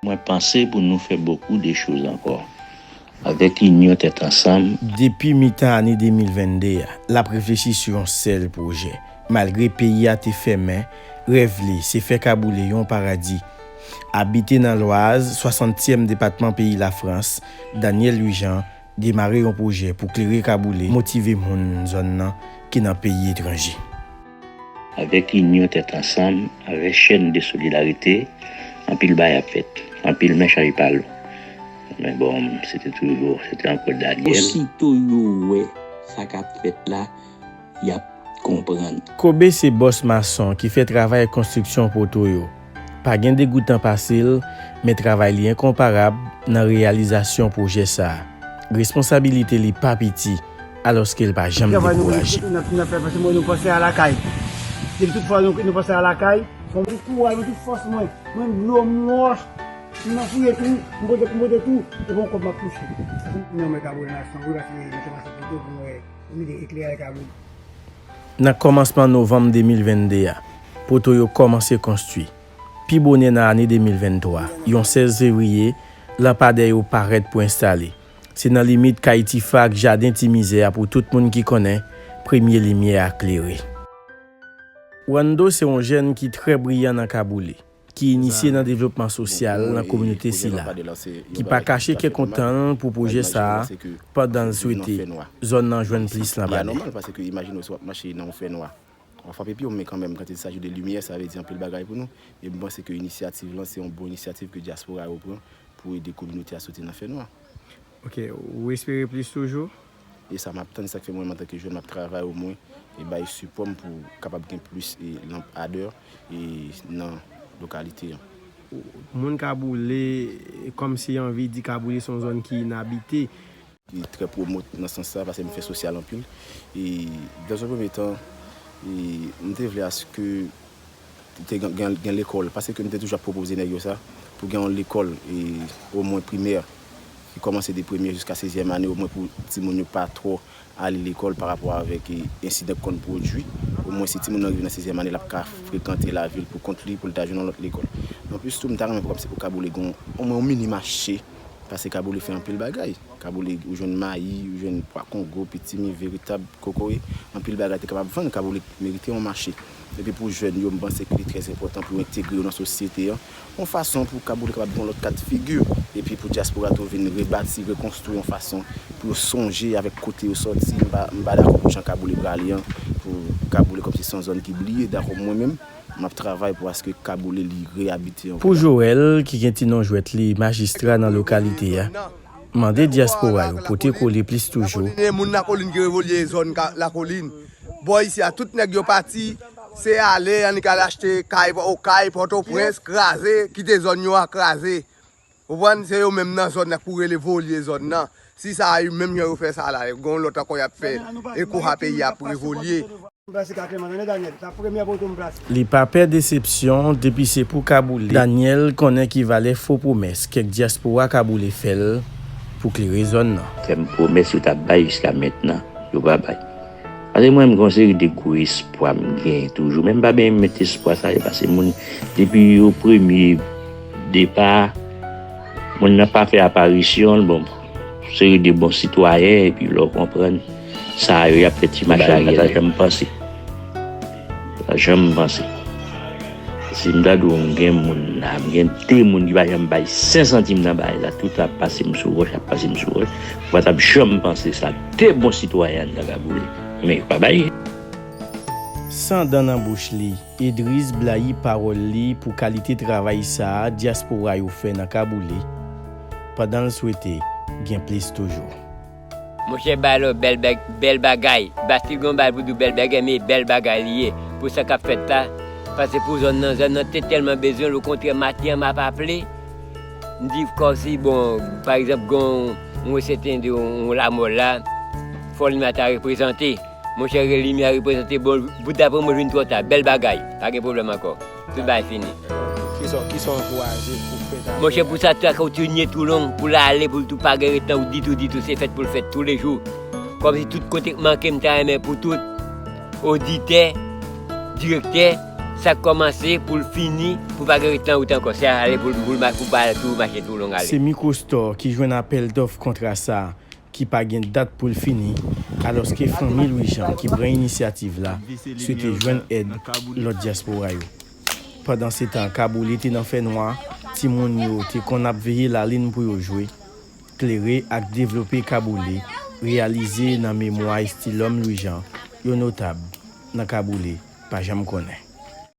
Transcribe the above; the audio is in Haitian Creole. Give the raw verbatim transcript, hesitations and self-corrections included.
Mwen panse pou nou fè bokou de choz ankò. Avèk inyon tèt ansanm. Depi mitan ane de mil vennde a, l ap reflechi sou yon sèl pwojè. Malgre peyi a te fèmen, rèv li se fè Kaboulé yon paradi. Abite nan Lwaz, swasantyèm depatman peyi Lafrans, Daniel Louis Jean demare yon pwojè pou klere Kaboulé, motive moun zòn nan ki nan peyi etranje. Avèk inyon tèt ansanm, avèk chèn de solidarite, anpil bagay ap fèt, anpil men chaje pa lou. Men bon, se te toujou, se te ankò Daniel. Osito yo wè sa k ap fèt la, y ap konprann. Kobe se bòs mason ki fè travay konstriksyon poto yo. Pa gen degoutan pase l, men travay li enkonparab nan reyalizasyon pwojè sa a. Responsabilite li pa piti, alòske l pa janm dekouraje. N ap fè pase mwen nou panse a lakay. Depi tout fwa nou panse a lakay, fò m tout kouraj, mwen tout fòs mwen, mwen dlo m wòch, m nan fouye tou, m pote m pote tou, e bon kòb m ap touche. Paske m nan mwen ka boule nan san wi, paske mwen te pase poto pou mwen, mwen te ekleraj ka boule. Nan kòmansman novanm de mil vennde a, poto yo kòmanse konstwi. Pi bonè nan ane de mil venntwa, yon sèz fevriye, lanpadè yo parèt pou enstale. Se nan limit kay Tifa ak jaden Ti Mizè a pou tout moun ki konnen, premye limyè a klere. Wando se yon jèn ki trè briyan nan Kaboulé, ki inisye nan devlopman sosyal nan kominote sila, ki pa kache kè kontan l pou pwojè sa a, pandan l swete zòn nan jwenn plis lanpadè. W ap frape pye w, men kanmenm, kan il s'agit de limyè, sa vle di anpil bagay pou nou. E m panse ke inisyativ lan se yon bon inisyativ ke dyaspora yo pran pou ede kominote a soti nan fènwa. Ok, ou espere plis toujou? E sa m ap tann, se sa k fè mwen menm antanke jèn m ap travay omwen e bay sipò m pou kapab gen plis e lanpadè e nan lokalite an. Moun Kaboulé, kòmsi anvi di Kaboulé se yon zòn ki inabite. Li trè pwomot nan sans sa, paske m fè sosyal anpil. E, dans un premier temps, e, m te vle aske te gen, gen, gen lekòl, paske m te toujou ap pwopoze nèg yo sa, pou gen yon lekòl, e, omwen primè, ki kòmanse de premyè jiska sezyèm ane, omwen pou timoun yo pa twò ale lekòl pa rapò avèk, e, ensidan k konn pwodui. Omwen si timoun nan rive nan sezyèm ane, l ap ka frekante lavil pou kont li, pou l ta jwenn yon lòt lekòl. Anplis tou, m ta renmen pou, kòmsi pou Kaboulé gen yon, omwen yon mini mache, paske Kaboulé fè anpil bagay. Kaboulé, ou jwenn mayi, ou jwenn pwa kongo, pitimi, veritab, kokoye, anpil bagay te kapab vann, Kaboulé merite yon mache. Epi pou jèn yo, m panse ke li trè enpòtan pou yo entegre yo nan sosyete an, yon fason pou Kaboulé kapab gen yon lòt kad figi, epi pou dyaspora tou vin rebati, rekonstwi yon fason pou yo sonje avèk kote yo sòti. M pa, m pa dakò pou jan Kaboulé prale an, pou Kaboulé kòmsi se yon zòn ki bliye, dakò mwen menm, m ap travay pou aske Kaboulé li reyabite ankò. Pou Joel, ki gen ti non jwèt li Majistra nan lokalite a, mande dyaspora yo pote kole plis toujou. Lakolin, gen moun Lakolin ki revolye zòn Lakolin. Bò isi a, tout nèg yo pati, se ale, annik al achte kay Okay, Pòtoprens, kraze, kite zòn yo a kraze. Ou konprann? Se yo menm nan zòn nan k pou rele volye zòn nan. Si sa menm jan yo fè sa la, gen yon lòt ankò y ap fè, e konsa peyi a ap revolye. Li pa pè desepsyon depi se pou Kaboulé. Daniel konnen ki valè fo pwomès kèk dyaspora Kaboulé fè l pou klere zòn nan. Fè m pwomès yo t ap bay jiska mentnan, yo pa bay. Paske mwen menm gen yon seri de gwo espwa m genyen toujou, men m pa byen met espwa sa yo, paske moun depi yo premye depa, moun nan pa fè aparisyon l, bon, seri de bon sitwayen, epi lè w konprann, sa yo y ap fè ti mache a, yo pa ta janm panse. Yo pa ta janm panse. Si m ta di w m gen moun la, m gen de moun ki pa janm bay senk santim nan bagay la, tout ap pase m sou wòch, ap pase m sou wòch. Ou pa t ap janm panse sa. De bon sitwayen anndan Kaboulé. Men yo pa bay. San dan nan bouch li, Edris blayi pawòl li pou kalite travay sa a dyaspora yo fè nan Kaboulé, pandan l swete gen plis toujou. Monchè Balo, bèl bèg, bèl bagay. Bastil gon bagay pou di w bèl bègè, men bèl bagay li ye. Pou sa k ap fèt la, paske pou zòn nan, zòn nan te tèlman bezwen l, okontrè, maten an m ap aple, m di kòmsi, bon, pa egzanp, gon, yon sèten de yon lamò la, fò limyè ta reprezante. Monchè, limyè a reprezante, bon, bout daprè mwen vin twò ta. Bèl bagay, pa gen pwoblèm ankò. Tout bagay fini. Kisa w, kisa w ankouraje pou fèt a? Monchè, pou sa tou a kontinye toulong, pou l ale, pou l tou pa gen ret nan wout ditou, ditou, se fèt pou l fèt toulejou. Kòmsi tout kote k manke, m ta renmen pou tout oditè, direktè, Sa k kòmanse pou l fini, pou pa gen ret nan wout ankò. Se ale pou l, pou l ma- pou pa toujou mache tou long ale. Se Microstore ki jwenn apèl dòf kontra sa a ki pa gen dat pou l fini, alòske fanmi Lwijan ki pran inisyativ la swete jwenn èd lòt dyaspora yo. Pandansetan, Kaboulé te nan fènwa, timoun yo te konn ap veye lalin pou yo jwe. Klere ak devlope Kaboulé reyalize nan memwa estilòm Lwijan, yon notab nan Kaboulé pa janm konnen.